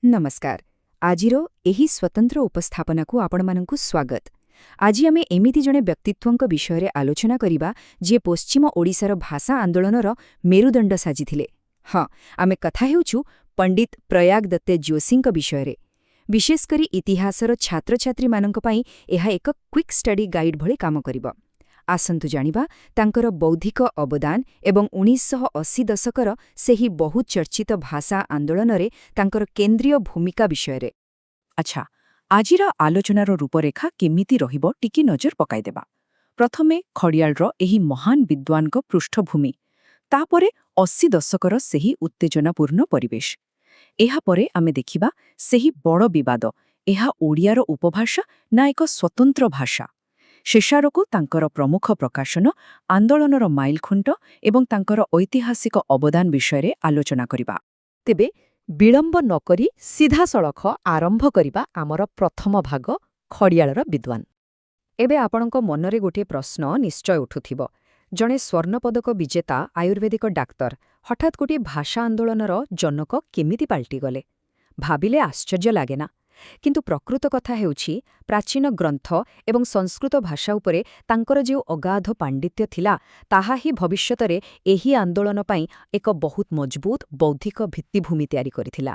ନମସ୍କାର। ଆଜିର ଏହି ସ୍ୱତନ୍ତ୍ର ଉପସ୍ଥାପନାକୁ ଆପଣମାନଙ୍କୁ ସ୍ୱାଗତ। ଆଜି ଆମେ ଏମିତି ଜଣେ ବ୍ୟକ୍ତିତ୍ୱଙ୍କ ବିଷୟରେ ଆଲୋଚନା କରିବା, ଯିଏ ପଶ୍ଚିମ ଓଡ଼ିଶାର ଭାଷା ଆନ୍ଦୋଳନର ମେରୁଦଣ୍ଡ ସାଜିଥିଲେ। ହଁ, ଆମେ କଥା ହେଉଛୁ ପଣ୍ଡିତ ପ୍ରୟାଗ ଦତ୍ତ ଯୋଶୀଙ୍କ ବିଷୟରେ। ବିଶେଷ କରି ଇତିହାସର ଛାତ୍ରଛାତ୍ରୀମାନଙ୍କ ପାଇଁ ଏହା ଏକ କ୍ୱିକ୍ ଷ୍ଟଡି ଗାଇଡ୍ ଭଳି କାମ କରିବ। ଆସନ୍ତୁ ଜାଣିବା ତାଙ୍କର ବୌଦ୍ଧିକ ଅବଦାନ ଏବଂ 1980 ଦଶକର ସେହି ବହୁଚର୍ଚ୍ଚିତ ଭାଷା ଆନ୍ଦୋଳନରେ ତାଙ୍କର କେନ୍ଦ୍ରୀୟ ଭୂମିକା ବିଷୟରେ। ଆଚ୍ଛା, ଆଜିର ଆଲୋଚନାର ରୂପରେଖା କେମିତି ରହିବ, ଟିକେ ନଜର ପକାଇଦେବା। ପ୍ରଥମେ ଖଡ଼ିଆଳର ଏହି ମହାନ ବିଦ୍ୱାନଙ୍କ ପୃଷ୍ଠଭୂମି, ତାପରେ 80 ଦଶକର ସେହି ଉତ୍ତେଜନାପୂର୍ଣ୍ଣ ପରିବେଶ। ଏହାପରେ ଆମେ ଦେଖିବା ସେହି ବଡ଼ ବିବାଦ, ଏହା ଓଡ଼ିଆର ଉପଭାଷା ନା ଏକ ସ୍ୱତନ୍ତ୍ର ଭାଷା। ଶେଷଆଡ଼କୁ ତାଙ୍କର ପ୍ରମୁଖ ପ୍ରକାଶନ, ଆନ୍ଦୋଳନର ମାଇଲଖୁଣ୍ଟ ଏବଂ ତାଙ୍କର ଐତିହାସିକ ଅବଦାନ ବିଷୟରେ ଆଲୋଚନା କରିବା। ତେବେ ବିଳମ୍ବ ନକରି ସିଧାସଳଖ ଆରମ୍ଭ କରିବା ଆମର ପ୍ରଥମ ଭାଗ, ଖଡ଼ିଆଳର ବିଦ୍ୱାନ। ଏବେ ଆପଣଙ୍କ ମନରେ ଗୋଟିଏ ପ୍ରଶ୍ନ ନିଶ୍ଚୟ ଉଠୁଥିବ। ଜଣେ ସ୍ୱର୍ଣ୍ଣପଦକ ବିଜେତା ଆୟୁର୍ବେଦିକ ଡାକ୍ତର ହଠାତ୍ ଗୋଟିଏ ଭାଷା ଆନ୍ଦୋଳନର ଜନକ କେମିତି ପାଲଟିଗଲେ? ଭାବିଲେ ଆଶ୍ଚର୍ଯ୍ୟ ଲାଗେ ନା? କିନ୍ତୁ ପ୍ରକୃତ କଥା ହେଉଛି, ପ୍ରାଚୀନ ଗ୍ରନ୍ଥ ଏବଂ ସଂସ୍କୃତ ଭାଷା ଉପରେ ତାଙ୍କର ଯେଉଁ ଅଗାଧ ପାଣ୍ଡିତ୍ୟ ଥିଲା, ତାହା ହିଁ ଭବିଷ୍ୟତରେ ଏହି ଆନ୍ଦୋଳନ ପାଇଁ ଏକ ବହୁତ ମଜବୁତ ବୌଦ୍ଧିକ ଭିତ୍ତିଭୂମି ତିଆରି କରିଥିଲା।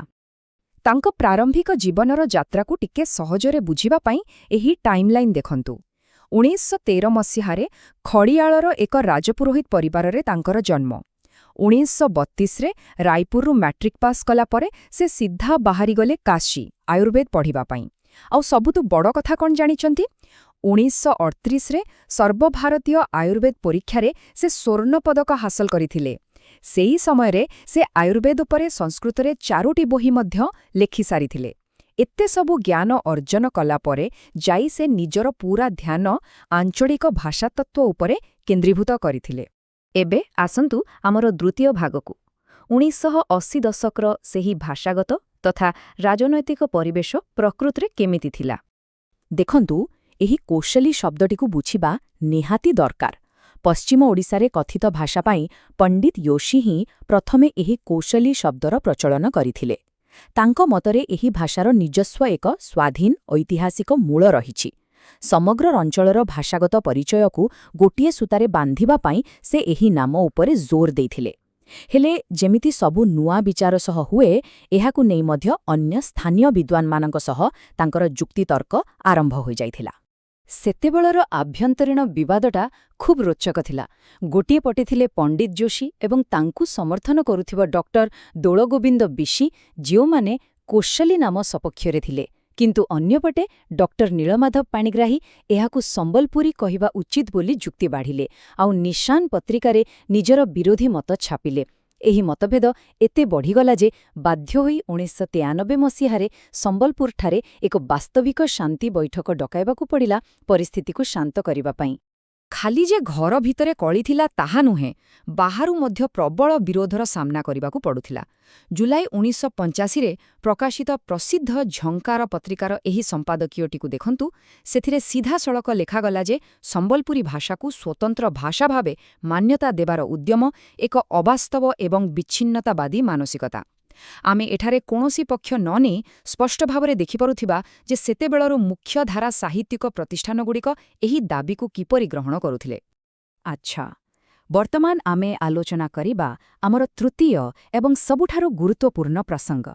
ତାଙ୍କ ପ୍ରାରମ୍ଭିକ ଜୀବନର ଯାତ୍ରାକୁ ଟିକେ ସହଜରେ ବୁଝିବା ପାଇଁ ଏହି ଟାଇମ୍ଲାଇନ୍ ଦେଖନ୍ତୁ। 1913 ମସିହାରେ ଖଡ଼ିଆଳର ଏକ ରାଜପୁରୋହିତ ପରିବାରରେ ତାଙ୍କର ଜନ୍ମ। 1932ରେ ରାୟପୁରରୁ ମ୍ୟାଟ୍ରିକ୍ ପାସ୍ କଲା ପରେ ସେ ସିଧା ବାହାରିଗଲେ କାଶୀ, ଆୟୁର୍ବେଦ ପଢ଼ିବା ପାଇଁ। ଆଉ ସବୁଠୁ ବଡ଼ କଥା କ'ଣ ଜାଣିଛନ୍ତି? 1938ରେ ସର୍ବଭାରତୀୟ ଆୟୁର୍ବେଦ ପରୀକ୍ଷାରେ ସେ ସ୍ୱର୍ଣ୍ଣପଦକ ହାସଲ କରିଥିଲେ। ସେହି ସମୟରେ ସେ ଆୟୁର୍ବେଦ ଉପରେ ସଂସ୍କୃତରେ ଚାରୋଟି ବହି ମଧ୍ୟ ଲେଖିସାରିଥିଲେ। ଏତେ ସବୁ ଜ୍ଞାନ ଅର୍ଜନ କଲା ପରେ ଯାଇ ସେ ନିଜର ପୂରା ଧ୍ୟାନ ଆଞ୍ଚଳିକ ଭାଷାତତ୍ତ୍ୱ ଉପରେ କେନ୍ଦ୍ରୀଭୂତ କରିଥିଲେ। ଏବେ ଆସନ୍ତୁ ଆମର ଦ୍ୱିତୀୟ ଭାଗକୁ, 1980 ଦଶକର ସେହି ଭାଷାଗତ ତଥା ରାଜନୈତିକ ପରିବେଶ ପ୍ରକୃତରେ କେମିତି ଥିଲା। ଦେଖନ୍ତୁ, ଏହି କୋଶଲି ଶବ୍ଦଟିକୁ ବୁଝିବା ନିହାତି ଦରକାର। ପଶ୍ଚିମ ଓଡ଼ିଶାରେ କଥିତ ଭାଷା ପାଇଁ ପଣ୍ଡିତ ଯୋଶୀ ହିଁ ପ୍ରଥମେ ଏହି କୋଶଲି ଶବ୍ଦର ପ୍ରଚଳନ କରିଥିଲେ। ତାଙ୍କ ମତରେ ଏହି ଭାଷାର ନିଜସ୍ୱ ଏକ ସ୍ୱାଧୀନ ଐତିହାସିକ ମୂଳ ରହିଛି। ସମଗ୍ର ଅଞ୍ଚଳର ଭାଷାଗତ ପରିଚୟକୁ ଗୋଟିଏ ସୂତାରେ ବାନ୍ଧିବା ପାଇଁ ସେ ଏହି ନାମ ଉପରେ ଜୋର ଦେଇଥିଲେ। ହେଲେ ଯେମିତି ସବୁ ନୂଆ ବିଚାର ସହ ହୁଏ, ଏହାକୁ ନେଇ ମଧ୍ୟ ଅନ୍ୟ ସ୍ଥାନୀୟ ବିଦ୍ୱାନମାନଙ୍କ ସହ ତାଙ୍କର ଯୁକ୍ତିତର୍କ ଆରମ୍ଭ ହୋଇଯାଇଥିଲା। ସେତେବେଳର ଆଭ୍ୟନ୍ତରୀଣ ବିବାଦଟା ଖୁବ୍ ରୋଚକ ଥିଲା। ଗୋଟିଏ ପଟେ ଥିଲେ ପଣ୍ଡିତ ଯୋଶୀ ଏବଂ ତାଙ୍କୁ ସମର୍ଥନ କରୁଥିବା ଡକ୍ଟର ଦୋଳଗୋବିନ୍ଦ ବିଶି, ଯେଉଁମାନେ କୋଶଲି ନାମ ସପକ୍ଷରେ ଥିଲେ। କିନ୍ତୁ ଅନ୍ୟପଟେ ଡକ୍ଟର ନୀଳମାଧବ ପାଣିଗ୍ରାହୀ ଏହାକୁ ସମ୍ବଲପୁରୀ କହିବା ଉଚିତ ବୋଲି ଯୁକ୍ତି ବାଢ଼ିଲେ ଆଉ ନିଶାନ ପତ୍ରିକାରେ ନିଜର ବିରୋଧୀ ମତ ଛାପିଲେ। ଏହି ମତଭେଦ ଏତେ ବଢ଼ିଗଲା ଯେ ବାଧ୍ୟ ହୋଇ 1993 ମସିହାରେ ସମ୍ବଲପୁରଠାରେ ଏକ ବାସ୍ତବିକ ଶାନ୍ତି ବୈଠକ ଡକାଇବାକୁ ପଡ଼ିଲା, ପରିସ୍ଥିତିକୁ ଶାନ୍ତ କରିବା ପାଇଁ। ଖାଲି ଯେ ଘର ଭିତରେ କଳି ଥିଲା ତାହା ନୁହେଁ, ବାହାରୁ ମଧ୍ୟ ପ୍ରବଳ ବିରୋଧର ସାମ୍ନା କରିବାକୁ ପଡୁଥିଲା। ଜୁଲାଇ 1985ରେ ପ୍ରକାଶିତ ପ୍ରସିଦ୍ଧ ଝଙ୍କାର ପତ୍ରିକାର ଏହି ସମ୍ପାଦକୀୟଟିକୁ ଦେଖନ୍ତୁ। ସେଥିରେ ସିଧାସଳଖ ଲେଖାଗଲା ଯେ ସମ୍ବଲପୁରୀ ଭାଷାକୁ ସ୍ୱତନ୍ତ୍ର ଭାଷା ଭାବେ ମାନ୍ୟତା ଦେବାର ଉଦ୍ୟମ ଏକ ଅବାସ୍ତବ ଏବଂ ବିଚ୍ଛିନ୍ନତାବାଦୀ ମାନସିକତା। ଆମେ ଏଠାରେ କୌଣସି ପକ୍ଷ ନ ନେଇ ସ୍ପଷ୍ଟ ଭାବରେ ଦେଖିପାରୁଥିବା ଯେ ସେତେବେଳର ମୁଖ୍ୟଧାରା ସାହିତ୍ୟିକ ପ୍ରତିଷ୍ଠାନଗୁଡ଼ିକ ଏହି ଦାବିକୁ କିପରି ଗ୍ରହଣ କରୁଥିଲେ। ଆଚ୍ଛା, ବର୍ତ୍ତମାନ ଆମେ ଆଲୋଚନା କରିବା ଆମର ତୃତୀୟ ଏବଂ ସବୁଠାରୁ ଗୁରୁତ୍ୱପୂର୍ଣ୍ଣ ପ୍ରସଙ୍ଗ।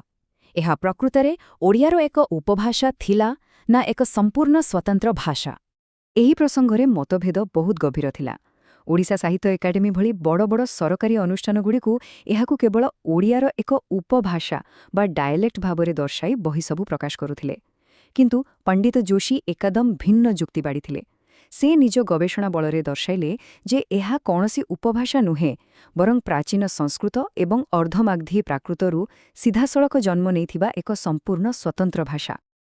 ଏହା ପ୍ରକୃତରେ ଓଡ଼ିଆର ଏକ ଉପଭାଷା ଥିଲା ନା ଏକ ସମ୍ପୂର୍ଣ୍ଣ ସ୍ୱତନ୍ତ୍ର ଭାଷା? ଏହି ପ୍ରସଙ୍ଗରେ ମତଭେଦ ବହୁତ ଗଭୀର ଥିଲା। ଓଡ଼ିଶା ସାହିତ୍ୟ ଏକାଡେମୀ ଭଳି ବଡ଼ ବଡ଼ ସରକାରୀ ଅନୁଷ୍ଠାନଗୁଡ଼ିକୁ ଏହାକୁ କେବଳ ଓଡ଼ିଆର ଏକ ଉପଭାଷା ବା ଡାଏଲେକ୍ଟ ଭାବରେ ଦର୍ଶାଇ ବହିସବୁ ପ୍ରକାଶ କରୁଥିଲେ। କିନ୍ତୁ ପଣ୍ଡିତ ଯୋଶୀ ଏକଦମ ଭିନ୍ନ ଯୁକ୍ତି ବାଢ଼ିଥିଲେ। ସେ ନିଜ ଗବେଷଣା ବଳରେ ଦର୍ଶାଇଲେ ଯେ ଏହା କୌଣସି ଉପଭାଷା ନୁହେଁ, ବରଂ ପ୍ରାଚୀନ ସଂସ୍କୃତ ଏବଂ ଅର୍ଦ୍ଧମାଗଧୀ ପ୍ରାକୃତରୁ ସିଧାସଳଖ ଜନ୍ମ ନେଇଥିବା ଏକ ସମ୍ପୂର୍ଣ୍ଣ ସ୍ୱତନ୍ତ୍ର ଭାଷା।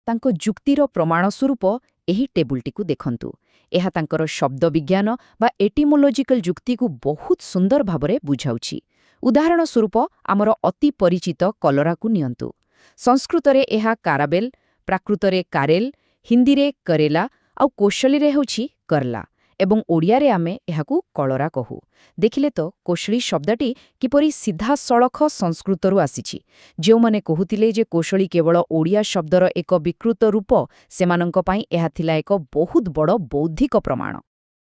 ତାଙ୍କ ଯୁକ୍ତିର ପ୍ରମାଣ ସ୍ୱରୂପ ଏହି ଟେବୁଲଟିକୁ ଦେଖନ୍ତୁ। ଏହା ତାଙ୍କର ଶବ୍ଦବିଜ୍ଞାନ ବା ଏଟିମୋଲୋଜିକାଲ ଯୁକ୍ତିକୁ ବହୁତ ସୁନ୍ଦର ଭାବରେ ବୁଝାଉଛି। ଉଦାହରଣ ସ୍ୱରୂପ ଆମର ଅତି ପରିଚିତ କଲରାକୁ ନିଅନ୍ତୁ। ସଂସ୍କୃତରେ ଏହା କାରାବେଲ, ପ୍ରାକୃତରେ କାରେଲ, ହିନ୍ଦୀରେ କରେଲା ଆଉ କୋଶଲୀରେ ହେଉଛି କରଲା। ଏବଂ ଓଡ଼ିଆରେ ଆମେ ଏହାକୁ କଳରା କହୁ। ଦେଖିଲେ ତ କୋଶଳୀ ଶବ୍ଦଟି କିପରି ସିଧାସଳଖ ସଂସ୍କୃତରୁ ଆସିଛି। ଯେଉଁମାନେ କହୁଥିଲେ ଯେ କୋଶଳୀ କେବଳ ଓଡ଼ିଆ ଶବ୍ଦର ଏକ ବିକୃତ ରୂପ, ସେମାନଙ୍କ ପାଇଁ ଏହା ଥିଲା ଏକ ବହୁତ ବଡ଼ ବୌଦ୍ଧିକ ପ୍ରମାଣ।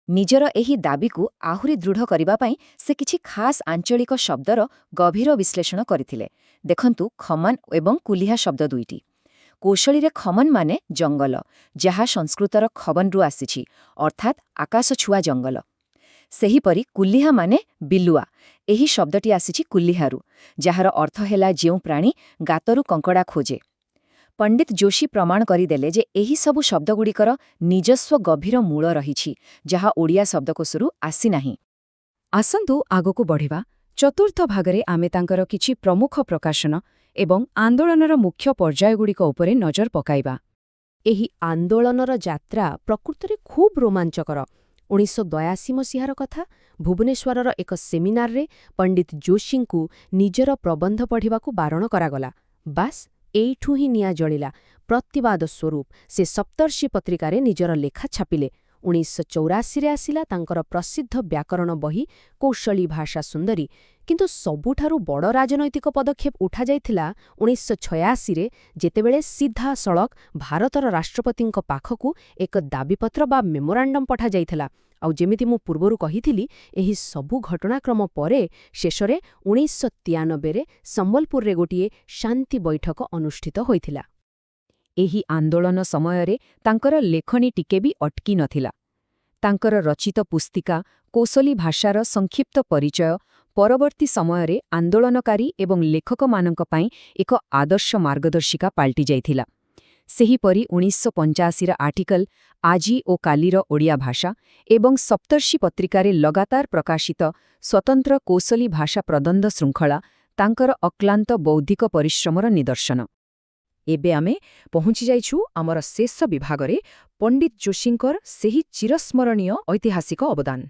ନିଜର ଏହି ଦାବିକୁ ଆହୁରି ଦୃଢ଼ କରିବା ପାଇଁ ସେ କିଛି ଖାସ୍ ଆଞ୍ଚଳିକ ଶବ୍ଦର ଗଭୀର ବିଶ୍ଳେଷଣ କରିଥିଲେ। ଦେଖନ୍ତୁ ଖମନ ଏବଂ କୁଲିହା ଶବ୍ଦ ଦୁଇଟି। କୌଶଳୀରେ ଖମନ ମାନେ ଜଙ୍ଗଲ, ଯାହା ସଂସ୍କୃତର ଖବନରୁ ଆସିଛି, ଅର୍ଥାତ୍ ଆକାଶଛୁଆ ଜଙ୍ଗଲ। ସେହିପରି କୁଲିହା ମାନେ ବିଲୁଆ। ଏହି ଶବ୍ଦଟି ଆସିଛି କୁଲିହାରୁ, ଯାହାର ଅର୍ଥ ହେଲା ଯେଉଁ ପ୍ରାଣୀ ଗାତରୁ କଙ୍କଡ଼ା ଖୋଜେ। ପଣ୍ଡିତ ଯୋଶୀ ପ୍ରମାଣ କରିଦେଲେ ଯେ ଏହି ସବୁ ଶବ୍ଦଗୁଡ଼ିକର ନିଜସ୍ୱ ଗଭୀର ମୂଳ ରହିଛି, ଯାହା ଓଡ଼ିଆ ଶବ୍ଦକୋଷରୁ ଆସିନାହିଁ। ଆସନ୍ତୁ ଆଗକୁ ବଢ଼ିବା। ଚତୁର୍ଥ ଭାଗରେ ଆମେ ତାଙ୍କର କିଛି ପ୍ରମୁଖ ପ୍ରକାଶନ ଏବଂ ଆନ୍ଦୋଳନର ମୁଖ୍ୟ ପର୍ଯ୍ୟାୟଗୁଡ଼ିକ ଉପରେ ନଜର ପକାଇବା। ଏହି ଆନ୍ଦୋଳନର ଯାତ୍ରା ପ୍ରକୃତରେ ଖୁବ୍ ରୋମାଞ୍ଚକର। 1982 ମସିହାର କଥା। ଭୁବନେଶ୍ୱରର ଏକ ସେମିନାରରେ ପଣ୍ଡିତ ଯୋଶୀଙ୍କୁ ନିଜର ପ୍ରବନ୍ଧ ପଢ଼ିବାକୁ ବାରଣ କରାଗଲା। ବାସ୍, ଏଇଠୁ ହିଁ ନିଆଁ ଜଳିଲା। ପ୍ରତିବାଦ ସ୍ୱରୂପ ସେ ସପ୍ତର୍ଷି ପତ୍ରିକାରେ ନିଜର ଲେଖା ଛାପିଲେ। 1984ରେ ଆସିଲା ତାଙ୍କର ପ୍ରସିଦ୍ଧ ବ୍ୟାକରଣ ବହି କୌଶଳୀ ଭାଷା ସୁନ୍ଦରୀ। କିନ୍ତୁ ସବୁଠାରୁ ବଡ଼ ରାଜନୈତିକ ପଦକ୍ଷେପ ଉଠାଯାଇଥିଲା 1986ରେ, ଯେତେବେଳେ ସିଧାସଳଖ ଭାରତର ରାଷ୍ଟ୍ରପତିଙ୍କ ପାଖକୁ ଏକ ଦାବିପତ୍ର ବା ମେମୋରାଣ୍ଡମ୍ ପଠାଯାଇଥିଲା। ଆଉ ଯେମିତି ମୁଁ ପୂର୍ବରୁ କହିଥିଲି, ଏହି ସବୁ ଘଟଣାକ୍ରମ ପରେ ଶେଷରେ 1993ରେ ସମ୍ବଲପୁରରେ ଗୋଟିଏ ଶାନ୍ତି ବୈଠକ ଅନୁଷ୍ଠିତ ହୋଇଥିଲା। ଏହି ଆନ୍ଦୋଳନ ସମୟରେ ତାଙ୍କର ଲେଖନୀ ଟିକେ ବି ଅଟକି ନଥିଲା। ତାଙ୍କର ରଚିତ ପୁସ୍ତିକା କୋଶଲୀ ଭାଷାର ସଂକ୍ଷିପ୍ତ ପରିଚୟ ପରବର୍ତ୍ତୀ ସମୟରେ ଆନ୍ଦୋଳନକାରୀ ଏବଂ ଲେଖକମାନଙ୍କ ପାଇଁ ଏକ ଆଦର୍ଶ ମାର୍ଗଦର୍ଶିକା ପାଲଟି ଯାଇଥିଲା। ସେହିପରି 1985ର ଆର୍ଟିକଲ ଆଜି ଓ କାଲିର ଓଡ଼ିଆ ଭାଷା ଏବଂ ସପ୍ତର୍ଷି ପତ୍ରିକାରେ ଲଗାତାର ପ୍ରକାଶିତ ସ୍ୱତନ୍ତ୍ର କୋଶଲୀ ଭାଷା ପ୍ରବନ୍ଧ ଶୃଙ୍ଖଳା ତାଙ୍କର ଅକ୍ଲାନ୍ତ ବୌଦ୍ଧିକ ପରିଶ୍ରମର ନିଦର୍ଶନ। ଏବେ ଆମେ ପହଞ୍ଚିଯାଇଛୁ ଆମର ଶେଷ ବିଭାଗରେ, ପଣ୍ଡିତ ଯୋଶୀଙ୍କର ସେହି ଚିରସ୍ମରଣୀୟ ଐତିହାସିକ ଅବଦାନ।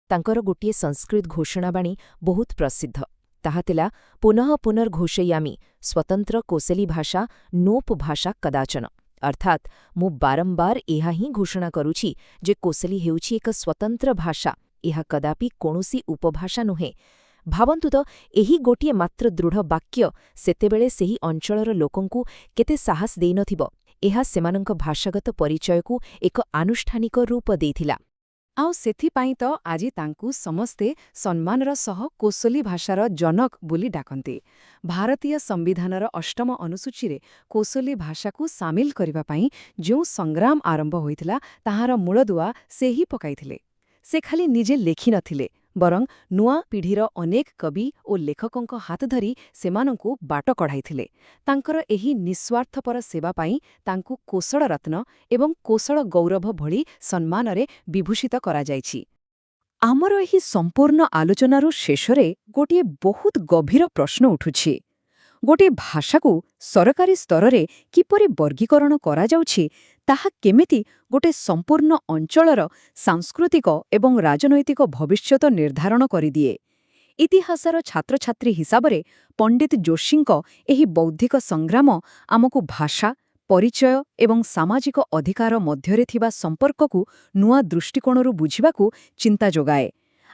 ତାଙ୍କର ଗୋଟିଏ ସଂସ୍କୃତ ଘୋଷଣାବାଣୀ ବହୁତ ପ୍ରସିଦ୍ଧ। ତାହା ଥିଲା, ପୁନଃ ପୁନର୍ଘୋଷୟାମି, ସ୍ୱତନ୍ତ୍ର କୋଶଲୀ ଭାଷା ନୋପଭାଷା କଦାଚନ। ଅର୍ଥାତ୍ ମୁଁ ବାରମ୍ବାର ଏହା ହିଁ ଘୋଷଣା କରୁଛି ଯେ କୋଶଲୀ ହେଉଛି ଏକ ସ୍ୱତନ୍ତ୍ର ଭାଷା, ଏହା କଦାପି କୌଣସି ଉପଭାଷା ନୁହେଁ। ଭାବନ୍ତୁ ତ, ଏହି ଗୋଟିଏ ମାତ୍ର ଦୃଢ଼ ବାକ୍ୟ ସେତେବେଳେ ସେହି ଅଞ୍ଚଳର ଲୋକଙ୍କୁ କେତେ ସାହସ ଦେଇନଥିବ! ଏହା ସେମାନଙ୍କ ଭାଷାଗତ ପରିଚୟକୁ ଏକ ଆନୁଷ୍ଠାନିକ ରୂପ ଦେଇଥିଲା। ଆଉ ସେଥିପାଇଁ ତ ଆଜି ତାଙ୍କୁ ସମସ୍ତେ ସମ୍ମାନର ସହ କୋଶଲୀ ଭାଷାର ଜନକ ବୋଲି ଡାକନ୍ତି। ଭାରତୀୟ ସମ୍ବିଧାନର ଅଷ୍ଟମ ଅନୁସୂଚୀରେ କୋଶଲୀ ଭାଷାକୁ ସାମିଲ କରିବା ପାଇଁ ଯେଉଁ ସଂଗ୍ରାମ ଆରମ୍ଭ ହୋଇଥିଲା, ତାହାର ମୂଳଦୁଆ ସେ ହିଁ ପକାଇଥିଲେ। ସେ ଖାଲି ନିଜେ ଲେଖିନଥିଲେ, ବରଂ ନୂଆ ପିଢ଼ିର ଅନେକ କବି ଓ ଲେଖକଙ୍କ ହାତ ଧରି ସେମାନଙ୍କୁ ବାଟ କଢ଼ାଇଥିଲେ। ତାଙ୍କର ଏହି ନିଃସ୍ୱାର୍ଥପର ସେବା ପାଇଁ ତାଙ୍କୁ କୋଶଳ ରତ୍ନ ଏବଂ କୋଶଳ ଗୌରବ ଭଳି ସମ୍ମାନରେ ବିଭୂଷିତ କରାଯାଇଛି। ଆମର ଏହି ସମ୍ପୂର୍ଣ୍ଣ ଆଲୋଚନାରୁ ଶେଷରେ ଗୋଟିଏ ବହୁତ ଗଭୀର ପ୍ରଶ୍ନ ଉଠୁଛି। ଗୋଟିଏ ଭାଷାକୁ ସରକାରୀ ସ୍ତରରେ କିପରି ବର୍ଗୀକରଣ କରାଯାଉଛି, ତାହା କେମିତି ଗୋଟେ ସମ୍ପୂର୍ଣ୍ଣ ଅଞ୍ଚଳର ସାଂସ୍କୃତିକ ଏବଂ ରାଜନୈତିକ ଭବିଷ୍ୟତ ନିର୍ଦ୍ଧାରଣ କରିଦିଏ? ଇତିହାସର ଛାତ୍ରଛାତ୍ରୀ ହିସାବରେ ପଣ୍ଡିତ ଯୋଶୀଙ୍କ ଏହି ବୌଦ୍ଧିକ ସଂଗ୍ରାମ ଆମକୁ ଭାଷା, ପରିଚୟ ଏବଂ ସାମାଜିକ ଅଧିକାର ମଧ୍ୟରେ ଥିବା ସମ୍ପର୍କକୁ ନୂଆ ଦୃଷ୍ଟିକୋଣରୁ ବୁଝିବାକୁ ଚିନ୍ତା ଯୋଗାଏ।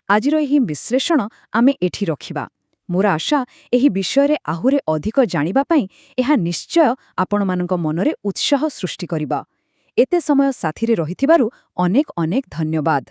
ଆଜିର ଏହି ବିଶ୍ଳେଷଣ ଆମେ ଏଠି ରଖିବା। ମୋର ଆଶା, ଏହି ବିଷୟରେ ଆହୁରି ଅଧିକ ଜାଣିବା ପାଇଁ ଏହା ନିଶ୍ଚୟ ଆପଣମାନଙ୍କ ମନରେ ଉତ୍ସାହ ସୃଷ୍ଟି କରିବ। ଏତେ ସମୟ ସାଥିରେ ରହିଥିବାରୁ ଅନେକ ଅନେକ ଧନ୍ୟବାଦ।